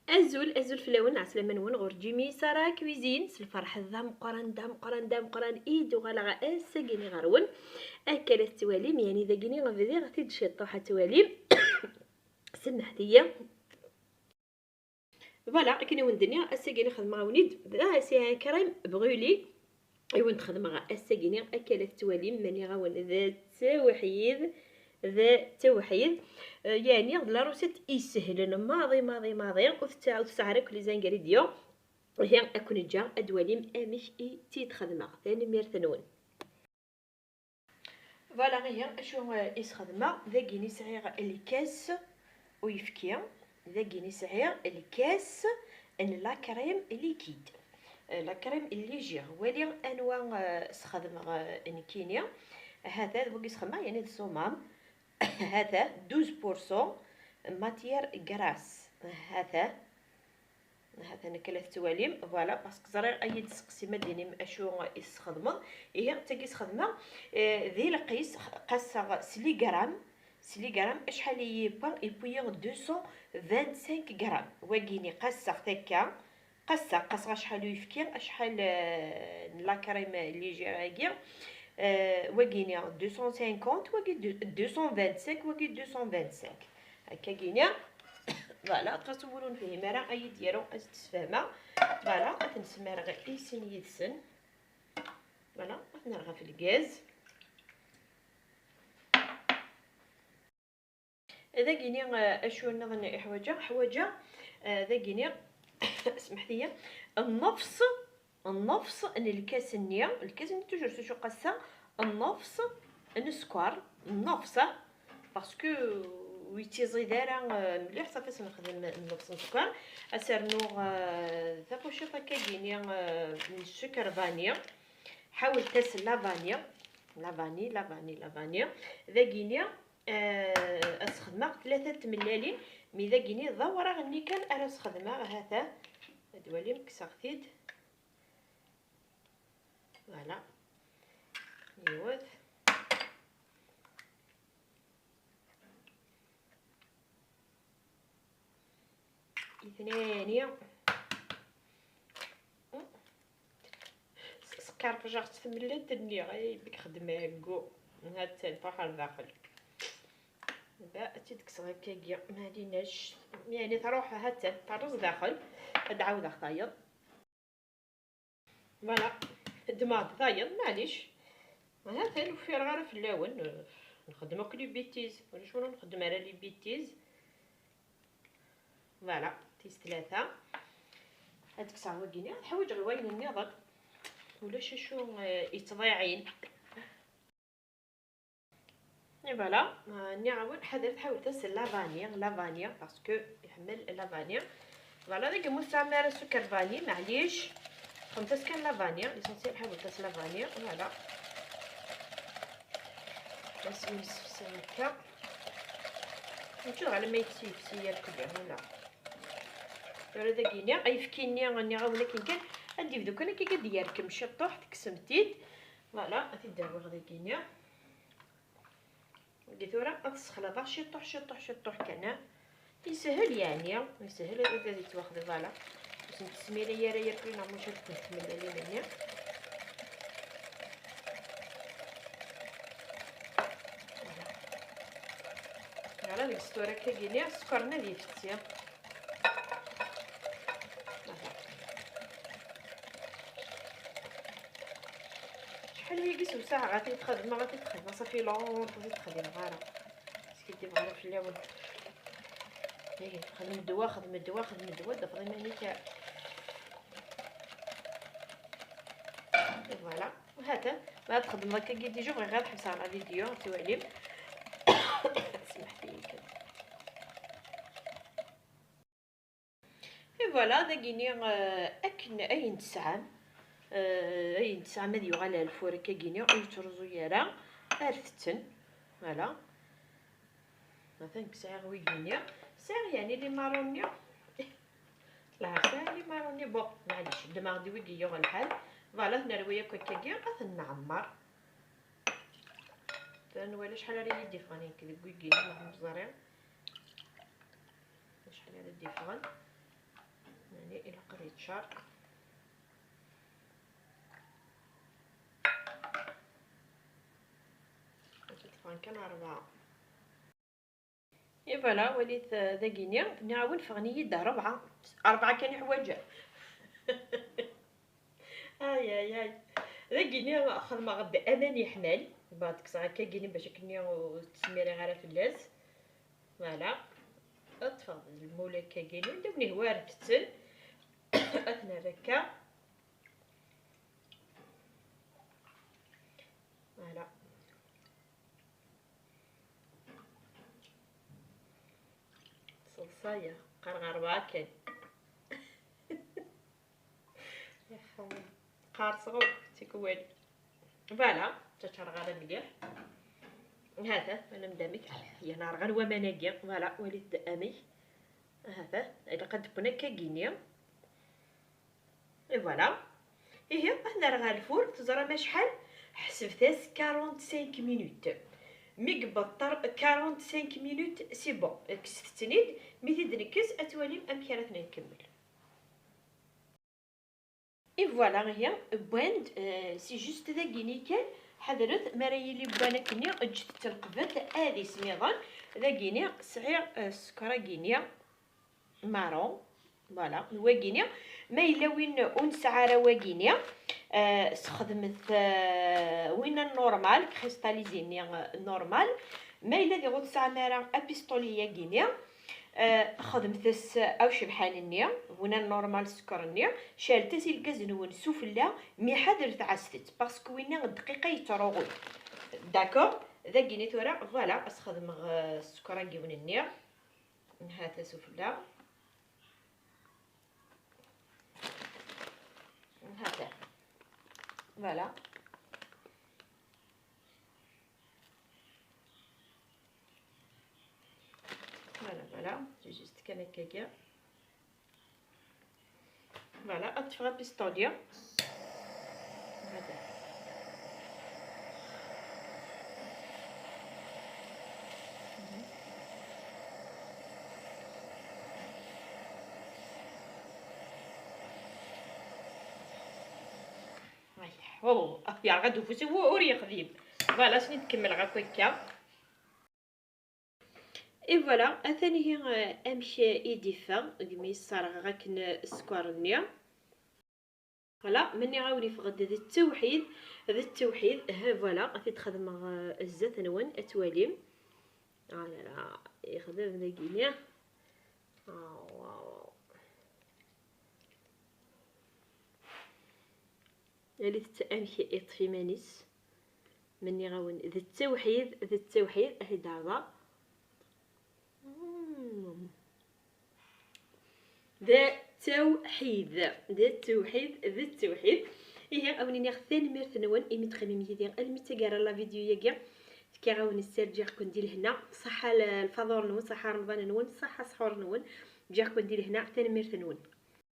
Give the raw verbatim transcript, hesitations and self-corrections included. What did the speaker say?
Azul, azul fell-awen, ɛeslama-nwen ɣur Jimmy Sara Cuisine, s lferḥ d ameqqran, d ameqqran, d ameqqran i d-uɣaleɣ ass-agi-ni ɣer-wen. Akka la tettwalim, yani dagini bdiɣ-t-id ciṭuḥ ad twalim. Semḥet-iyi. Voilà, akken i wen-d-nniɣ, ass-agi-ni xedmeɣ-awen-id, ah, c'est un crème brûlée. I wen-d-xedmeɣ ass-agi-ni, akka la tettwalim, ma nniɣ-awen d ttewḥid, d ttewḥid. Eh, yeɛni d la recette isehlen maḍi, maḍi, maḍi, ur tesɛa, ur tesɛa ara akk les ingrédients. Ihi, ad ken-ǧǧeɣ ad twalim amek i tt-id-xedmeɣ. Tanemmirt-nwen. Voilà, ihi acu, eh, i sxedmeɣ? Dagini sɛiɣ lkas uyefki, dagini sɛiɣ lkas n la crème liquide, eh, la crème légère. Wali anwa, eh, sxedmeɣ, eh, nekkini. Hata d wagi sxedmeɣ, yani d ṣṣumam. Hata douze pour cent matière grasse. Hata. Hatan akka la tettwalim, voilà, parce que ẓriɣ ad iyi-d-testeqsim, ad d-tinim acu i tesxedmeḍ. Ihi, d tagi sxedmeɣ, eh, di lqis, qasseɣ s les grammes, s les grammes, acḥal i yewwa? Yewwi-yi deux cent vingt-cinq grammes. Wagini qasseɣ-t akka, qasseɣ, qasseɣ acḥal uyefki, acḥal, eh, n la crème légère-agi. Eh, wagini deux cent cinquante, wagi deux cent vingt-cinq, wagi deux cent vingt-cinq. Akkagini. Voilà, ɣas ur nefhim ara, ad yi-d-yaru ad s-d-sfehmeɣ. Voilà, ad ten-smareɣ i sin yid-sen. Voilà, ad ten-rreɣ ɣef lgaz. Dagini, eh, acu nniḍen i ḥwaǧeɣ? Ḥwaǧeɣ, eh, dagini, smeḥt-iyi, nnefṣ nnefṣ n lkas-nni, lkas-nni toujours s acu qassa, nnefṣ n sskeṛ, nnefṣ, parce que ur yettiẓid ara, euh, mliḥ, ṣafi ad s-nexdem nnefṣ n sskeṛ. Ad s-rnuɣ, euh, taquciṭ akkagini, euh, n sskeṛ vani, ḥawelt-as la vanille, la vanille, la vanille, la vanille, dagini, euh, ad s-xedmeɣ tlata n tmellalin, mi dagini d awraɣ-nni kan ara s-xedmeɣ, hata, ad twalim, kkseɣ-t-id. Voilà. Yiwet. Itnani. S-, sqerqjeɣ-tt tmellalt-nni, ay, deg xedmeɣ aggu. Ha-tt-an, truḥ ar daxel. Da, ad tt-id-kkseɣ akkagi, ma ɛlinac. Yani, truḥ, ha-tt-an, terreẓ daxel. Ad d-ɛawdeɣ tayeḍ. Voilà, ddmeɣ-d tayeḍ, maɛlic. Ha-t-an, ur ffireɣ ara fell-awen. Nxeddem akk les bêtises. Ulac win ur nxeddem ara les bêtises. Voilà, tis tlata. Ad kkseɣ wagini, ad ḥwiǧeɣ i wayen nniḍen. Ulac acu, eh, yettḍiɛin. Et voilà, euh, nniɣ-awen ḥadret, ḥawlet-as la vanille, la vanille, parce que iḥemmel la vanille. Voilà, dagi ur tesɛam ara ssukar vanille, maɛlic, xedmet-as kan la vanille, l'essentiel ḥawlet-as la vanille, voilà. Ad s-yessefsi akka. Mačči ɣer ma yefsi, yefsi yerked, voilà. Tura dagi-nni, ayefki-nni, nniɣ-awen akken kan, ad d-yebdu kan akka, ad d-yerkem ciṭṭuḥ, tekksem-t-id. Voilà, ad t-id-awiɣ dagi-nni. Dagi tura ad t-ssexlaḍeɣ ciṭṭuḥ, ciṭṭuḥ, ciṭṭuḥ kan, ah. Yeshel yeɛni, yeshel ad, ad yettwaxdem, voilà. Ur sen-tesmilay ara yakk neɣ mačči ad ken-tmellal iman-nni. Voilà. Voilà, deg-s tura akkagi-nni, sskeṛ-nni ad yefsi. Acḥal wigi s usaɛa ɣa t-id-xedmeɣ, ɣa t-id-xedmeɣ, ça fait longtemps ur t-id-xdimeɣ ara. Skiddibeɣ ara fell-awen. Ihi, xdem ddwa, xdem ddwa, xdem ddwa, d-tafeḍ iman-ik. Et voilà. Hatan, ma txedmeḍ akkagi déjà, bɣiɣ ad ḥebseɣ la vidéo, ad twalim. Smeḥt-iyi kan. Et voilà, dagini, euh, akken ayen tesɛam, euh, ayen tesɛam ad yuɣal ar lfur akkagini, ur yettruẓu ara, ar tetten. Voilà. Atan sɛiɣ wigini. Sɛiɣ yani les marrons-nni. La, sɛiɣ les marrons-nni. Bon, maɛlic, ddmeɣ-d wigi yuɣ lḥal. Voilà, nerwi akk akkagi, ad ten-nɛemmer. Tura nwala acḥal ara yi-d-iffɣen nekk deg wigi, ma ẓriɣ. Acḥal ara d-iffɣen. يعني إلا قريت شهر. Bɣan kan rebɛa. Et voilà, walit, euh, dagini, nniɣ-awen ffɣen-iyi-d rebɛa. Rebɛa kan i ḥwaǧeɣ. Ay, ay, ay. Dagini xedmeɣ-d aman yeḥman. Bɣiɣ ad kkseɣ akka gini bac akken ur ttsemmireɣ ara fell-as. Voilà. Ṭṭfeɣ lmul akka gini, d awen ihwa ar tetten. Ad t-nerr akka. Voilà. Ṣeḍṣaya, qqareɣ rebɛa kan. Qqerṣeɣ akk tikwal. Voilà, ttaččareɣ ara mliḥ. Hata, ana mdamik. Yana rɣan waman-agi. Voilà, walit d amek. Hata, ilaq ad d-wwen akka gini. Et voilà. Ihi, ad nerr ɣer lfur, teẓram acḥal? Ḥesbet-as quarante-cinq minutes. Mi yebṭer quarante-cinq minutes, c'est bon. Kkset-ten-id, mi t-id-nekkes, ad twalim amek ara t-nkemmel. Et voilà, ihi, wwan-d, euh, c'est juste dagini kan, ḥadret, mi ara yili wwan akkenni, ǧǧet-t lqeblet, ad ismiḍen, dagini, sɛiɣ, euh, sskeṛ-agini, marron. Voilà, wagini. Ma yella win ur nesɛi ara wagini, euh, sxedmet, euh, winna normal, cristallisé-nni, euh, normal. Ma yella diɣ ur tesɛam ara apistoli-agini, euh, xedmet-as awcebḥan-nni, winna normal sskeṛ-nni, cɛlet-as ilgaz-nwen sufella, mi ḥadret ɛasset-t, parce que winna dqiqa yettṛuɣu. D'accord? Dagini tura, voilà, ad sxedmeɣ, euh, sskeṛ-agi-wen-nni. Hata sufella. Hata. Voilà. Voilà, voilà. C'est juste kan akkagi. Voilà, ad ṭṭfeɣ apistoli. Hada. Ayya, oh, yerɣa-d ufus-iw, ur yexdim. Voilà, asmi d-kemmleɣ akk akka. Et voilà, atan ihi, euh, amek i d-iffeɣ, deg mi sserɣeɣ akken sskeṛ-nni. Voilà, ma nniɣ-awen iffeɣ-d d ttewḥid, d ttewḥid, eh, voilà, ad t-id-xedmeɣ, euh, zdat-nwen, ad twalim. Ah là là, yexdem dagini. Ah, waw. Alit amek iṭṭef iman-is. Ma nniɣ-awen d ttewḥid, d ttewḥid, ad t-id-ɛerḍeɣ. Mm. D ttewḥid, d ttewḥid, d ttewḥid. Ihi, a wen-iniɣ tanemmirt-nwen imi teqqimem yid-i almi d taggara n la vidéo-agi. Fkiɣ-awen sser, ǧǧiɣ-ken di lehna. Ṣaḥḥa l-, lfaḍur-nwen, ṣaḥḥa remḍan-nwen, ṣaḥḥa ṣḥur-nwen. Ǧǧiɣ-ken di lehna, tanemmirt-nwen.